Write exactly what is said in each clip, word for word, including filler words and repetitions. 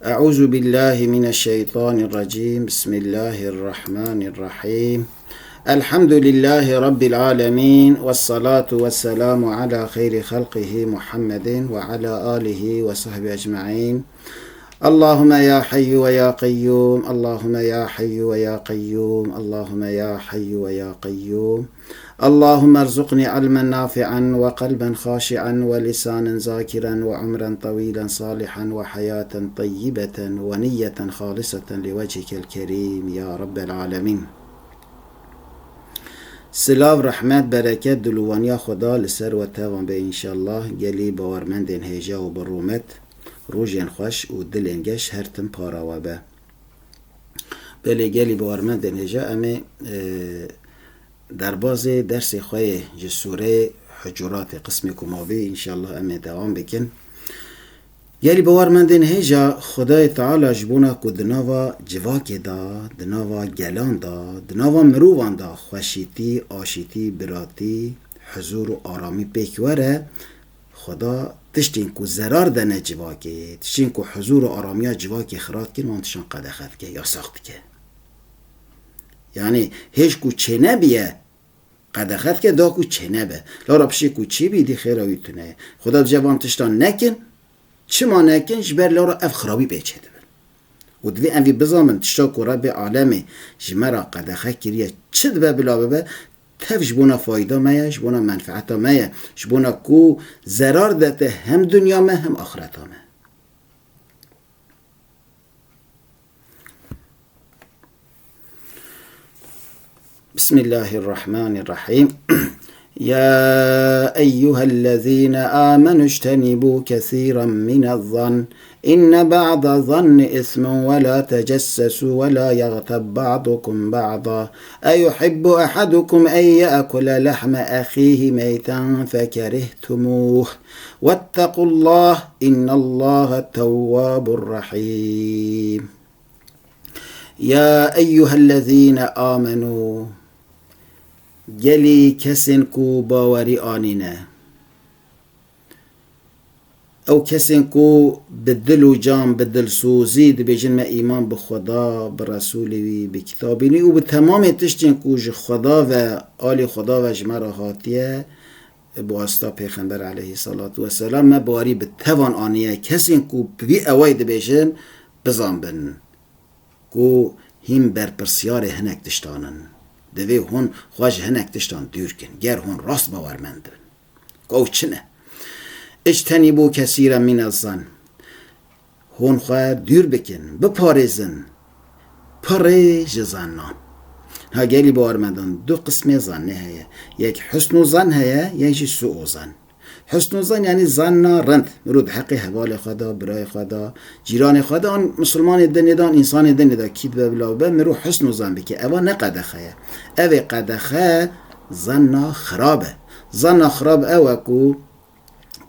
أعوذ بالله من الشيطان الرجيم. بسم الله الرحمن الرحيم. الحمد لله رب العالمين، والصلاة والسلام على خير خلقه محمد وعلى آله وصحبه أجمعين. اللهم يا حي ويا قيوم، اللهم يا حي ويا قيوم، اللهم يا حي ويا قيوم. اللهم ارزقني علما نافعا وقلبا خاشعا ولسانا ذاكرا وعمرا طويلا صالحا وحياة طيبة ونية خالصة لوجهك الكريم يا رب العالمين. Silav, rehmet, bereket, dilûvaniya Xweda li ser we tevan be înşallah. Gelî bawermendên hêja û bi rûmet, rojên xweş û dilên geş her tim para we be. Belê gelî bawermendên hêja, em ê, e, derbazê dersê xwe yê ji sûreyê Hucuratê qismê ku mabî, înşallah em ê dewam bikin. Gelî bawermendên hêja, Xwedayê Teala ji bona ku di nava civakê de, di nava gelan de, di nava mirovan de xweşîtî, aşîtî, biratî, huzûr û aramî pêk were, Xweda tiştên ku zerar dene civakê, tiştên ku huzûr û aramiya civakê xirab dikin, wan tiştan qedexe dike, yasax dike. Yanî hêj ku çênebiye, qedexe dike, da ku çênebe. Lewra piştî ku çêbî, dî xêra wî tune ye. Xweda dibêje van tiştan nekin, çima nekin? Ji ber lewra ev xirabî pê çêdibin. Û divê em vî bizanbin, tişta ku Rebbê Alemê ji me re qedexe kiriye, çi dibe bila bibe, tev ji bona fayda me ye, ji bona menfeeta me ye, ji bona ku zerar dete hem dinya me hem axireta me. بسم الله الرحمن الرحيم. يا أيها الذين آمنوا اجتنبوا كثيرا من الظن إن بعض الظن إثم ولا تجسسوا ولا يغتب بعضكم بعضا أيحب أحدكم أن يأكل لحم أخيه ميتا فكرهتموه واتقوا الله إن الله تواب رحيم. Ya eyyuhellezîne amenû, gelî kesên ku bawerî anîne, ew kesên ku bi dil û can, bi dilsozî dibêjin, me îman bi Xweda, bi Resûlê wî, bi kitabî wî û bi temamê tiştên ku ji Xweda ve, alî Xweda ve ji me re hatiye, bi wasita Pêxember aleyhisselatu vesselam me bawerî bi tevan aniye. Kesên ku bi vî ewayî dibêjin, bizanbin ku hîn berpirsiyarê hinek tiştan in. Divê hûn xwe ji hinek tiştan dûr kin, ger hûn rast bawermend bin. Ku ew çi ne? اجتنبوا كثيرا من الظن. Hûn xwe dûr bikin, biparêzin pirê ji zannan. Ha, gelî bawermendan, du qismê zannê heye. Yek husnû zan heye, yek jî suû zan. Husnû zan, yanî zanna rind. Mirov di heqê hevalê xwe de, birayê xwe de, cîranê xwe de, an misilmanê dinê de, an însanê dinê de, kî dibe bila bibe, mirov husnû zan bike. Eva ne qedexe ye. Ev ê qedexe zanna xirab e. Zanna xirab ew e ku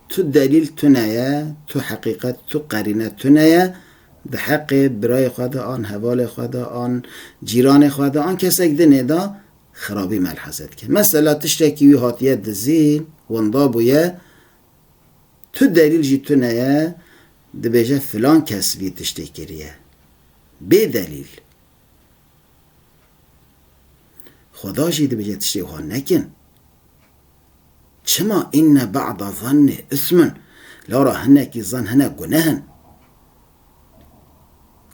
tu delîl tune ye, tu heqîqet, tu qerîne tune ye, di heqê birayê xwe de, an hevalê xwe de, an cîranê xwe de, an kesek dinê de xirabî melheze dike. Mesela tiştekî wî hatiye dizîn, winda bûye, tu delîl jî tune ye, dibêje filan kes vî tiştê kiriye. Bê delîl. Xweda jî dibêje tiştê wiha nekin. Çima? Inne ba'da zanni ismun. Lewra hinekî zan hinek guneh in.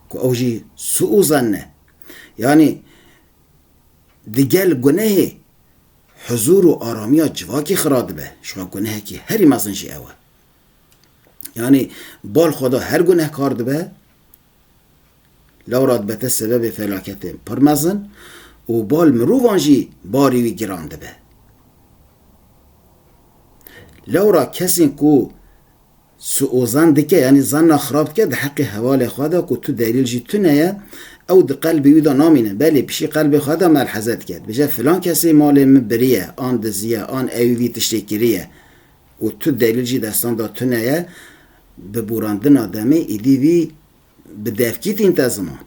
Ku ew jî suû zan ne. Yanî digel gunehê huzûr û aramiya civakê xira dibe. Ji xwe gunehekî herî mezin jî ew e. Yanî bal Xweda her gunehkar dibe, lewra dibete sebebê felaketên pir mezin û bal mirovan jî barî wî giran dibe. Lewra kesên ku suûzan dike, yanî zanna xirab dike di heqê hevalê xwe de ku tu delîl jî tune ye, ew di qelbê wî de namîne. Belê pişî qelbê xwe de melheze dike. Dibêje filan kesê malê min biriye, an diziye, an ewî vî tiştê kiriye û tu delîl jî destan de tune ye, bi borandina demê êdî vî bi devkî tînte ziman.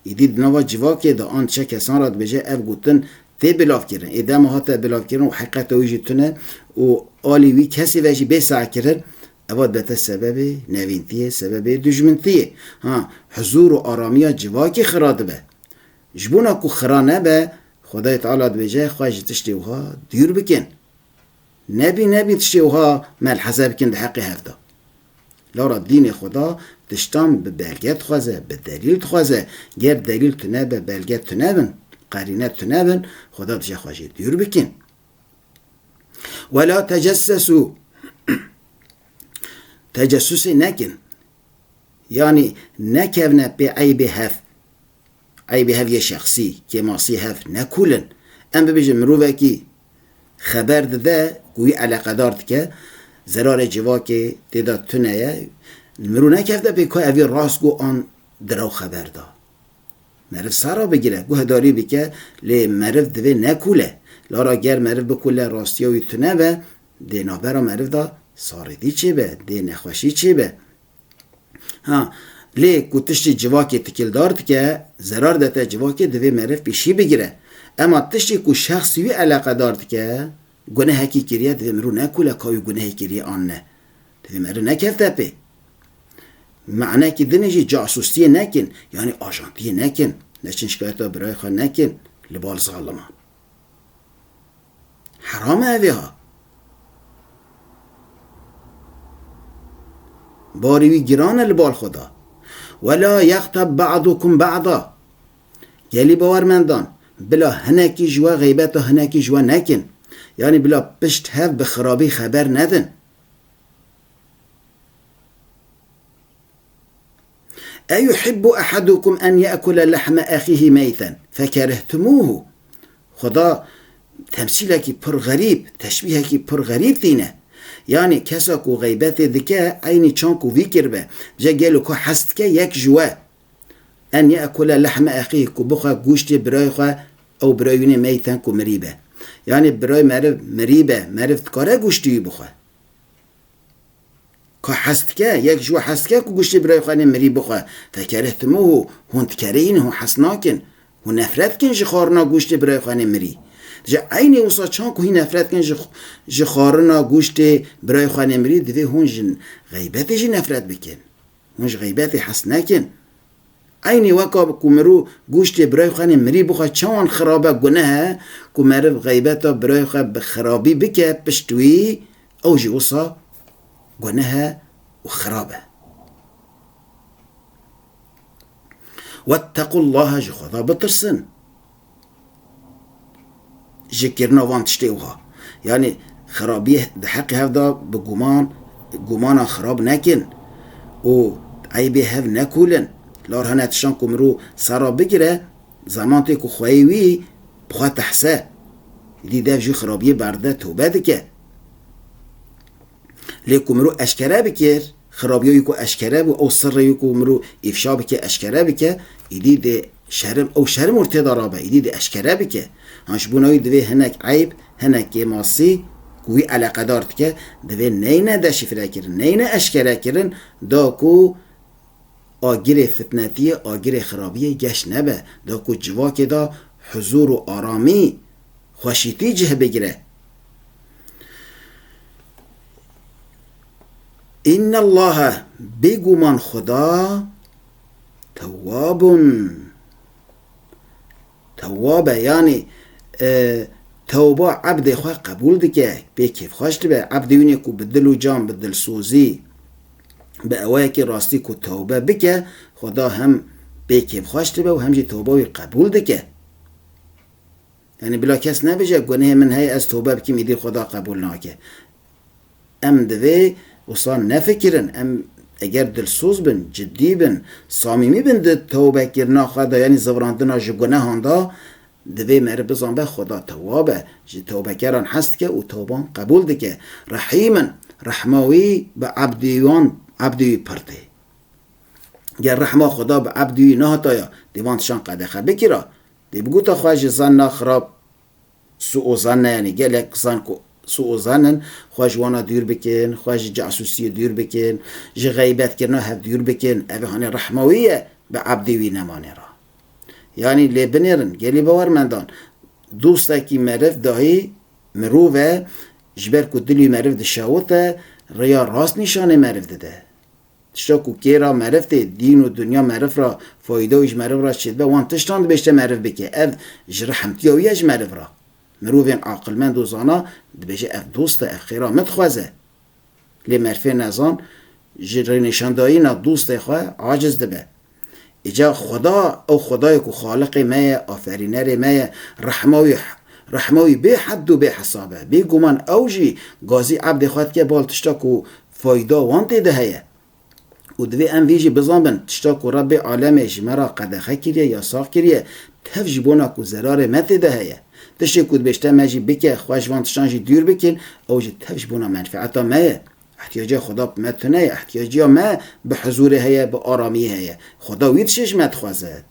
Êdî di nava civakê de an çe kesan re dibêje ev gotin tê bilavkirin. Ê dema hate bilavkirin û heqeta wî jî tune û alî wî kesî ve jî bê sehkirin, Eva dibete sebebê nevîntiyê, sebebê dijmintiyê. Ha, huzûr û aramiya civakê xira dibe. Ji bona ku xira nebe, Xwedayê Teala dibêje, xwe ji tiştê wiha dûr bikin. Nebî, nebî tiştê wiha melheze bikin di heqê hev de. Lora dînê Xweda tiştan bi belge dixwaze, bi delîl dixwaze. Ger delîl tune be, belge tune bin, qerîne tune bin, Xweda dije xwe jê dûr bikin. Wela tecessesu. Tecessusê nekin. Yanî nekevne pê eybê hev. Eybê hev yê şexsî, kêmasî hev nekûlin. Em bibêjin mirovekî xeber dide ku wî eleqedar dike, zerarê civakê tê de tune ye. Mirov nekevde pê ku evî rast got an direw xeber da. Meriv sera bigire, guhdarî bike, lê meriv divê nekûle. Lara ger meriv bikûle, rastiya wî tune be, dê navbera meriv de sarêdî çêbe, dê nexweşî çêbe. Ha, lê ku tiştê civakê tikildar dike, zerar dete civakê, divê meriv pêşî bigire. Ema tiştê ku şexsî wî eleqedar dike, gunehekî kiriye, divê mirov nekûle ka wî gunehê kiriye an ne. Divê meriv nekevte pê. Manekî dinê jî casûstiyê nekin, yanî ajantiyê nekin. Neçin şikayeta birayê xwe nekin li bal zaliman. Heram e evê ha. Barî wî giran e li bal xwe da. Wela yextab ba'dukum ba'da. Gelî bawermendan, bila hinekî ji we xeybeta hinekî ji we nekin. Yanî bila pişt hev bi xirabî xeber nedin. Eyuhibbu ehadukum en ye'kule lehme ehihi meyten fekerihtumuhu. Xweda temsîlekî pir xerîb, teşbîhekî pir xerîb tîne. Yanî kesa ku xeybetê dike, eynî çan ku vî kiribe, ce gelo ku hez dike yek ji we. En ye'kule lehme ehihi, ku bixwe goştê birayê xwe, ew birayê wînê meyten ku mirî be. Yanî birayê meriv mirî be, meriv dikare goştê wî bixwe. Ka hez dike, yek ji we hez dike ku goştê birayê xwe nê mirî bixwe. Fekerihtumuhu, hûn dikerihîn, hûn hez nakin. Hûn nefret dikin ji xwarina goştê birayê xwe nê mirî. Dije eynî wisa çan ku hîn nefret dikin ji, ji xwarina goştê birayê xwe nê mirî, divê hûn ji xeybetê jî nefret bikin. Hûn ji xeybetê hez nekin. Eynî weka ku mirov goştê birayê xwe nê mirî bixwe çawan xirab e, guneh e, ku meriv xeybeta birayê xwe bi xirabî bike pişt wî, ew jî wisa guneh e û xirab e. Wettequllaha, ji Xweda bitirsin. Ji kirina van tiştê wiha. Yanî xirabiyê di heqê hev de bi guman, gumana xirab nekin û eybê hev nekûlin. Lar hene tiştan ku mirov sera bigire, zeman tê ku xweyê wî bi xwe tehse. Îdî dev ji xirabiyê berde, tobe dike. Lê ku mirov eşkere bikir, xirabiya wî ku eşkere bû, ew sirrê wî ku mirov îfşa bike, eşkere bike, îdî dê şerm, ew şerm ortê de rabe, îdî dê eşkere bike. Ha, ji bona wî divê hinek eyb, hinek kêmasî ku wî eleqedar dike, divê neyne deşîfre kirin, neyne eşkere kirin, da ku agirê fitnetiyê, agirê xirabiyê geş nebe, da ku civakê de huzûr û aramî, xweşîtî cih bigire. Înnellahe, bêguman Xuda, tewwabun, tewwab e, yanî, e, tewba ebdê xwe qebûl dike, pê kêfxweş dibe. Ebdê wînê ku bi dil û can, bi dilsozî, bi ewayekî rastî ku tewbe bike, Xuda hem pê kêfxweş dibe û hem jî tewba wî qebûl dike. Yanî bila kes nebêje, gunehê min heye, ez tewbe bikim, îdî Xuda qebûl nake. Em divê wisa nefikirin. Em eger dilsoz bin, cidî bin, samîmî bin di tewbekirina xwe de, yanî zivirandina ji gunehan de, divê meriv bizanbe Xuda tewab e, ji tewbekeran hez dike û tewban qebûl dike. Rehîm in, rehma wî bi ebdî wan, ebdî wî pir tê. Ger rehma Xuda bi ebdî wî nehataya, dê van tişan qedexe bikira. Dê bigota xwe ji zanna xirab, suû zanne, yanî gelek zan ku suû zan in, xwe ji wana dûr bikin, xwe ji casûsiyê dûr bikin, ji xeybetkirina hev dûr bikin. Ev hanê rehma wî ye, bi ebdê wî nemanê re. Yanî lê binêrin, gelî bawermendan, dostekî meriv dahî mirov e, ji ber ku dilî meriv dişewite, rêya rast nîşanê meriv dide. Tişta ku kêra meriv tê, dîn û dinya meriv ra, fayda wî ji meriv ra çêdibe, wan tiştan dibêjte meriv bike. Ev ji rehmtiya wî ye ji meriv ra. Mirovên aqilmend û zana dibêje, ev dost e, ev xêra min dixwaze. Lê merfê nezan ji rênîşandayîna dostê xwe aciz dibe. Îca Xweda, ew Xwedayê ku Xaliqê me ye, aferînerê me ye, rehma wî, rehma wî bê hed û bê hesab e. Bêguman ew jî gazî ebdê xwe dike bal tişta ku fayda wan tê de heye. Û divê em vî jî bizanbin, tişta ku Rebbê alemê ji me re qedexe kiriye, yasax kiriye, tev ji bona ku zerarê me tê de heye. Tiştê ku dibêjte me jî bike, xwe ji van tiştan jî dûr bikin, ew jî tev ji bona menfeeta me ye. Ihtiyaciya Xweda bi me tune ye, ihtiyaciya me bi huzûrê heye, bi aramiyê heye. Xweda wî tiştê ji me dixwaze.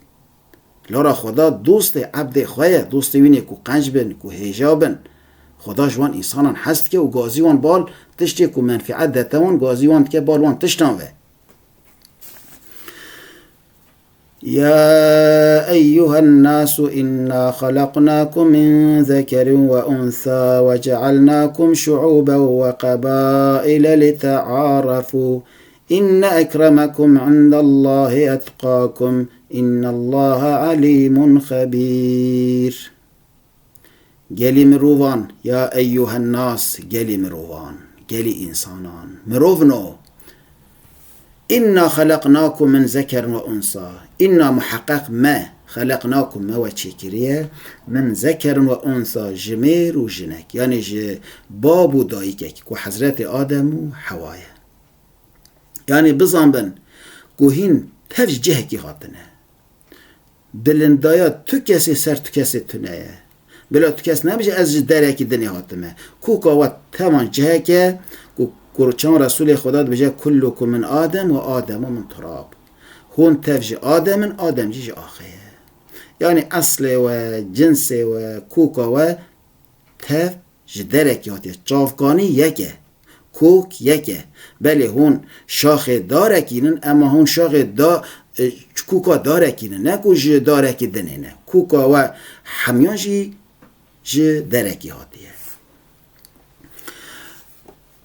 Lara Xweda dostê ebdê xwe ye, dostê wînê ku qenc bin, ku hêja bin. Xweda ji wan însanan hez dike û gazî wan bal tiştê ku menfeet dete wan, gazî wan dike bal wan tiştan ve. يا أيها الناس إنا خلقناكم من ذكر وأنثى وجعلناكم شعوبا وقبائل لتعارفوا إن أكرمكم عند الله أتقاكم إن الله عليم خبير. Gelî mirovan, ya eyyuhen nas, gelî mirovan, gelî însanan, mirovno. Inna xeleqnakum min zekerin ve unsa. Inna muheqeq me, xeleqnakum me we çêkiriye, min zekerin ve unsa, ji mêr û jinek, yanî ji bab û dayikek ku Hezretê Adem û Hewa ye. Yanî bizanbin ku hîn tev ji cihekî hatine. Bilindaya tu kesê ser tu kesê tune ye. Bila tu kes nebêje ez ji derekî dinê hatime. Koka we tevan cihek e ku, ku çawan Resûlê Xweda dibêje, "Kullukum min Adem ve Ademu min turab." Hûn tev ji Adem in, Adem jî ji axê ye. Yanî eslê we, cinsê we, koka we tev ji derekî hatiye. Çavkanî yek e. Kok yek e. Belê hûn şaxê darekî nin, ema hûn şaxê da, e, koka darekî nin. Ne ku ji darekî dinê ne. Koka we hemiyan jî ji derekî hatiye.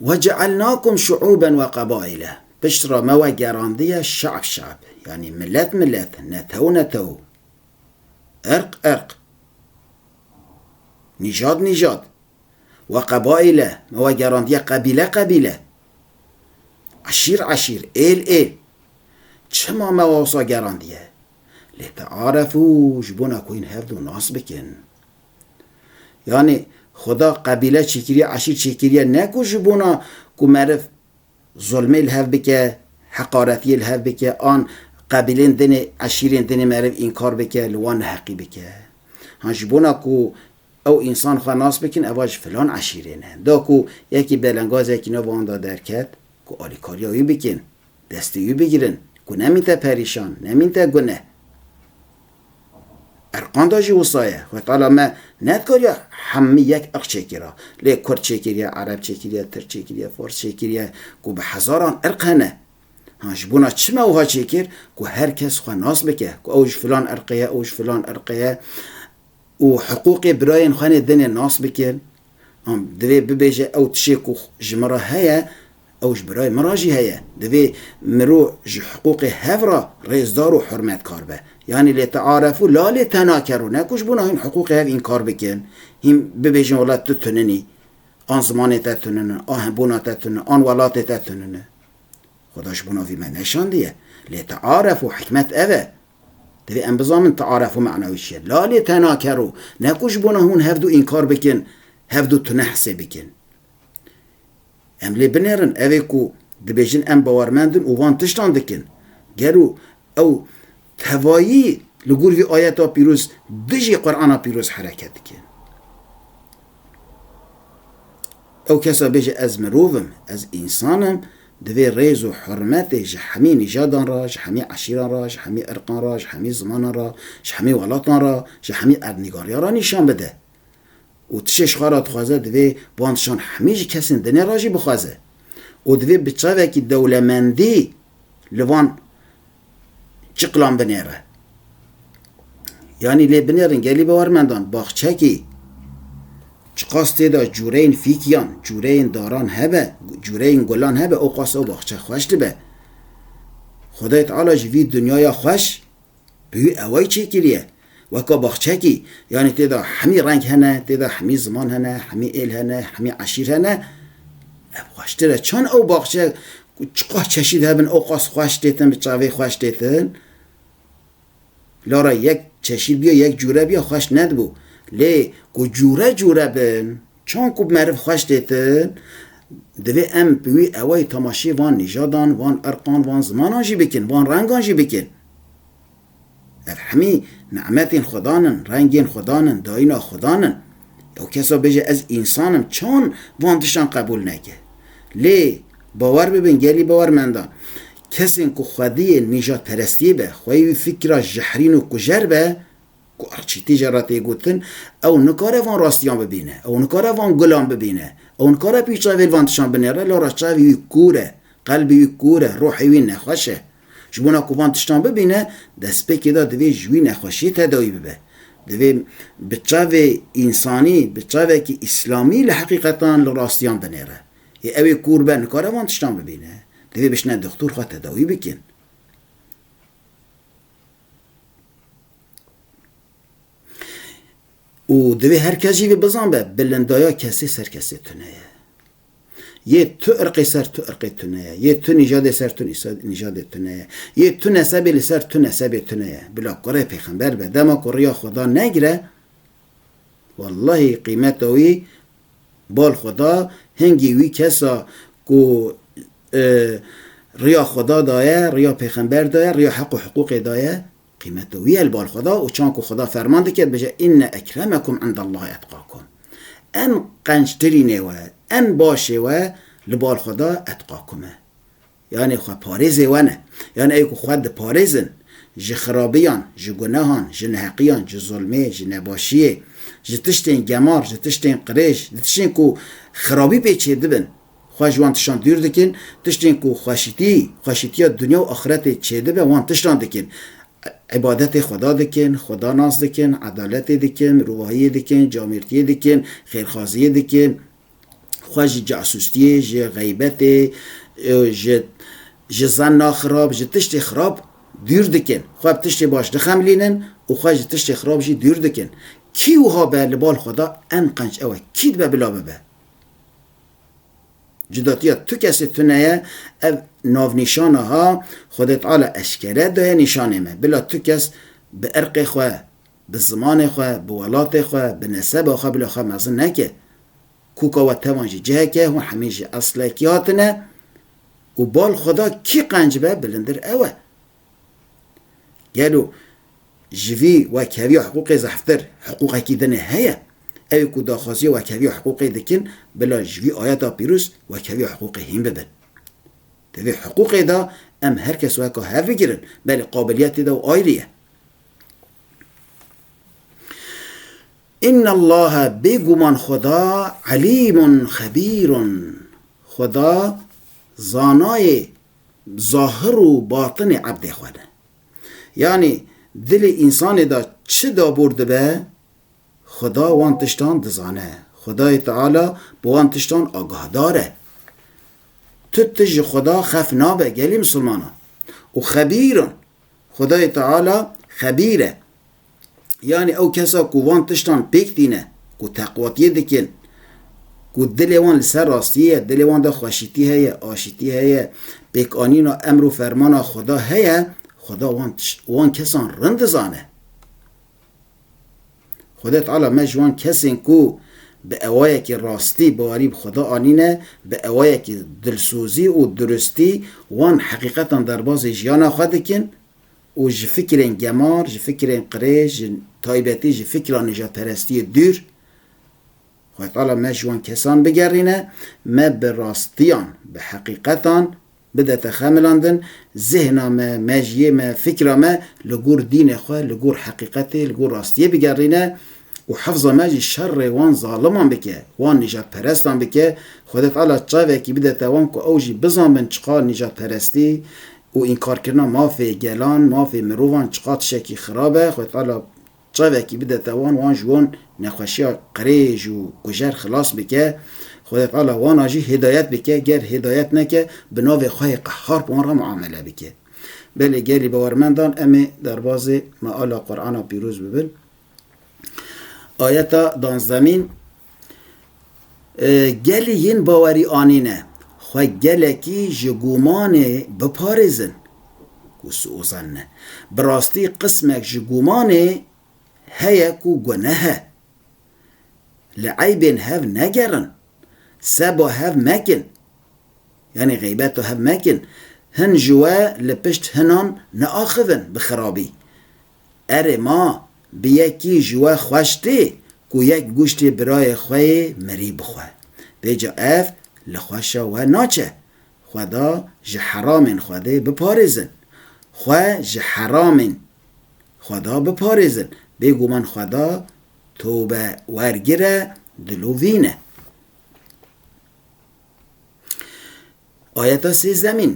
"Ve cealnakum şuuben ve qabaile." Pişt ra me we gerandiye şe'b şe'b. Yanî milet milet, netew netew. Irq irq. Nîjad nîjad. Ve qebaîle, me we gerandiye qebîle qebîle. Eşîr eşîr, êl êl. Çima me we wisa gerandiye? Lê tearefû, ji bona ku hîn hevdu nas bikin. Yanî Xuda qebîle çêkiriye, eşîr çêkiriye, ne ku ji bona ku meriv zulmê li hev bike, heqaretiyê li hev bike, an qebîlên dinê, eşîrên dinê meriv înkar bike, li wan neheqî bike. Ha, ji bona ku ew însan xwe nas bikin, eva ji filan eşîrê ne. Da ku yekî belengazekî nav wan de derket, ku alîkariya wî bikin, destê wî bigirin, ku nemîte perîşan, nemîte guneh. Irqan de jî wisa ye. Xwedê Teala me nedikariya hemî yek irq çêkira. Lê Kurd çêkiriye, Ereb çêkiriye, Tirk çêkiriye, Fars çêkiriye, ku bi hezaran irq hene. Ha, ji bona çima wiha çêkir? Ku her kes xwe nas bike, ku ew ji filan irqê ye, ew ji filan irqê ye. Û hiqûqê birayên xwe nê dinê nas bikin. Em divê bibêje, ew tişê ku ji min re heye, ew ji birayê min re jî heye. Divê mirov ji hiqûqê hev re rêzdar û hurmetkar be. Yanî lê tearefû la lê tenakerû. Ne ku ji bona hîn hiqûqê hev înkar bikin, hîn bibêjin, wela tu tunin î, an zimanê te tunin e, an hebûna te tunin e, an welatê te tunin e. Xuda ji bona vî me neşandiye. Lê tearefû, hikmet ev e. Divê em bizanin tearefû mana wî çi ye. La lê tenakerû, ne ku ji bona hûn hevdu înkar bikin, hevdu tune hesê bikin. Em lê binêrin, ev ê ku dibêjin em bawermend in û van tiştan dikin. Gelo ew tevayî li gor vî ayeta pîroz dijî Qur'ana pîroz hereket dikin? Ew kesa bêje, ez mirov im, ez însan im, divê rêz û hurmetê ji hemî nîjadan re, ji hemî eşîran re, ji hemî irqan re, ji hemî zimanan re, ji hemî welatan re, ji hemî erdnîgariyan re nîşan bide. Û tiştê ji xwe re dixwaze, divê van tiştan hemî ji kesên dinê re jî bixwaze. Û divê bi çavekî dewlemendî li van çiqlan binêre. Yanî lê binêrin, gelî bawermendan, baxçekî Çiqas tê de cûreyên fîkiyan, cûreyên daran hebe, cûreyên gulan hebe, ewqas ew baxçe xweş dibe. Xwedayê Teala ji vî dinyaya xweş bi wî ewayî çêkiriye. Weka baxçekî, yanî tê de hemî reng hene, tê de hemî ziman hene, hemî êl hene, hemî eşîr hene. Ev xweştir e. Çand ew baxçe ku çiqas çeşîd hebin, ewqas xweş têtin, bi çavê xweş têtin. Lara yek çeşîd biya, yek cûre biya, xweş nedibû. Lê ku cûre cûre bin, çand ku meriv xweş têtin, divê em bi wî ewayî temaşê van nîjadan, van irqan, van zimanan jî bikin, van rengan jî bikin. Ev hemî nimetên Xudan in, rengên Xudan in, dayîna Xudan in. Ew kesa bêje, "Ez însan im", çand van tiştan qebûl neke. Lê bawer bibin, gelî bawermendan, kesên ku xwediyê nîjadperestiyê be, xweyê wî fikra jehrîn û kujer be, ku irqçîtî jê re tê gotin, ew nikare van rastiyan bibîne, ew nikare van gulan bibîne, ew nikare pî çavê li van tiştan binêre, lara çavê wî kûr e, qelbê wî kûr e, ruhê wî nexweş e. Ji bona ku van tiştan bibîne, destpêkê de divê ji wî nexweşiyê tedawî bibe. Divê bi çavê însanî, bi çavekî îslamî li heqîqetan li rastiyan binêre. Ê ew ê kûr be, nikare van tiştan bibîne. Divê bişne dixtor xwe tedawî bikin. Û divê her kes jî vê bizanbe, bilindaya kesê ser kesê tune ye. Yê tu irqê ser tu irqê tune ye. Yê tu nîjadê ser tu nîsa-, nîjadê tune ye. Yê tu nesebê li ser tu nesebê tune ye. Bila kurê pêxember be, dema ku riya Xuda negire, wellahî qîmeta wî bal Xuda hingî wî kesa ku, e, riya Xuda daye, riya pêxember daye, riya heq û hiqûqê daye, qîmeta wî ye li bal Xuda û çan ku Xuda ferman dike, dibêje, "Inne ekremekum indallahi etqakum." En qenctirînê we, en başê we li bal Xuda etqakum e. Yanî xwe parêzê we ne. Yanî ey ku xwe diparêzin ji xirabiyan, ji gunehan, ji neheqiyan, ji zulmê, ji nebaşiyê, ji tiştên gemar, ji tiştên qirêj, ji tiştên ku xirabî pê çêdibin, xwe ji wan tiştan dûr dikin, tiştên ku xweşîtî, xweşîtiya dinya û axretê çêdibe, wan tiştan dikin. Îbadetê Xweda dikin, Xweda nas dikin, edaletê dikin, mirûvahiyê dikin, camîrtiyê dikin, xêrxwaziyê dikin. Xwe ji casûstiyê, ji xeybetê, e, ji, ji zenna xirab, ji tiştê xirab dûr dikin. Xwe bi tiştê baş dixemilînin û xwe ji tiştê xirab jî dûr dikin. Kî wiha be li bal Xweda en qenc ew e. Kî dibe bila bibe? Cudatiya tu kesê tune ye. Ev navnîşana ha Xwedê Teala eşkere daye nîşanê me. Bila tu kes bi irqê xwe, bi zimanê xwe, bi welatê xwe, bi neseba xwe bila xwe mezin neke. Kûka we tevan jî cihek e, hûn hemî ji eslekî hatine û bal Xweda kî qenc be, bilindir ew e. Gelo ji vî wekheviya hiqûqê zehftir hiqûqekî dinê heye? Ew ê ku daxwaziya wekheviya hiqûqê dikin, bila ji vî ayeta pîroz wekheviya hiqûqê hîn bibin. Di vê hiqûqê de em her kes weka hev bigirin, belê qabiliyetê de û ayrî ye. Înnellahe, bêguman Xuda, elîmun xebîrun. Xuda zanayê zahir û batinê ebdê xwe ne. Yanî dilê însanê de çi dabûr dibe, Xuda wan tiştan dizane. Xudayê Teala bi wan tiştan agahdar e. Tu tişt ji Xuda xef nabe, gelî misilmanan. Û xebîr in. Xudayê Teala xebîr e. Yanî ew kesa ku van tiştan pêk tîne, ku teqwatiyê dikin, ku dilê wan li ser rastiyê ye, dilê wan de xweşîtî heye, aşîtî heye, pêkanîna emr û fermana Xuda heye, Xuda wan tiş-, wan kesan rind dizane. Xwedê Teala me ji wan kesên ku bi ewayekî rastî bawerî bi Xweda anîne, bi ewayekî dilsozî û durustî wan heqîqetan derbazê jiyana xwe dikin û ji fikirên gemar, ji fikirên qirêj, ji taybetî ji fikra nijadperestiyê dûr, Xwedê Teala me ji wan kesan bigerîne, me bi rastiyan, bi heqîqetan bidete xemilandin, zihna me, mejiyê me, fikra me li gor dînê xwe, li gor heqîqetê, li gor rastiyê bigerîne û hefza me ji şerê wan zaliman bike, wan nijadperestan bike. Xwedê Teala çavekî bidete wan ku ew jî bizanbin çiqas nijadperestî û înkarkirina mafê gelan, mafê mirovan çiqas tiştekî xirab e. Xwedê Teala çavekî bidete wan, wan ji wan nexweşiya qirêj û kujer xilas bike. Xwedê Teala wana jî hidayet bike, ger hidayet neke, bi navê xwe yê qehar bi wan re muamele bike. Belê gelî bawermendan, em ê derbazê meala Qur'ana pîroz bibin. Ayeta danzdemîn, e, gelî yên bawerî anîne, xwe gelekî ji gumanê biparêzin. Ku suû zenne. Bi rastî qismek ji gumanê heye ku guneh e. Li eybên hev negerin. Seba hev mekin. Yanî xeybeta hev mekin. Hin ji we li pişt hinan neaxivin bi xirabî. Erê ma, bi yekî ji we xweş tê ku yek guştê birayê xwe yê mirî bixwe. Vêca ev li xweşa we naçe. Xweda ji heramên Xwedê biparêzin. Xwe ji heramên Xweda biparêzin. Bêguman Xweda tobe wergir e, dilovîn e. Ayeta sêzdemîn.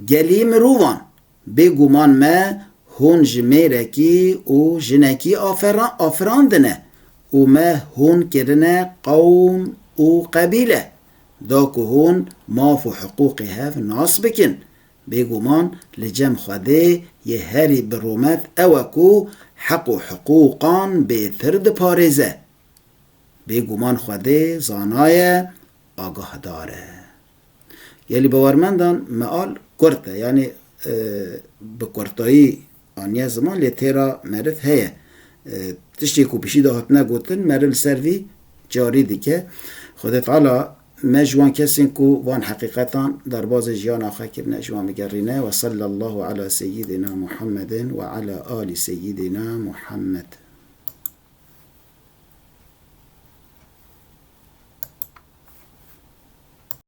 Gelî mirovan, bêguman me hûn ji mêrekî û jinekî afera-, afirandine û me hûn kirine qewm û qebîle, da ku hûn maf û hiqûqê hev nas bikin. Bêguman li cem Xwedê yê herî bi rûmet ew e ku heq û hiqûqan bêtir diparêze. Bêguman Xwedê zana ye, agahdar e. Gelî bawermendan, meal kurt e. Yanî, e, bi kurtayî aniye ziman, lê têra meriv heye. E, tiştê ku pişî de hatine gotin, meriv li ser vî carî dike. Xwedê Teala me ji wan kesên ku van heqîqetan derbazê jiyana xwe kirine, ji wan bigerîne. Ve sallallahu ala seyyidina Muhammedin ve ala ali seyyidina Muhammed.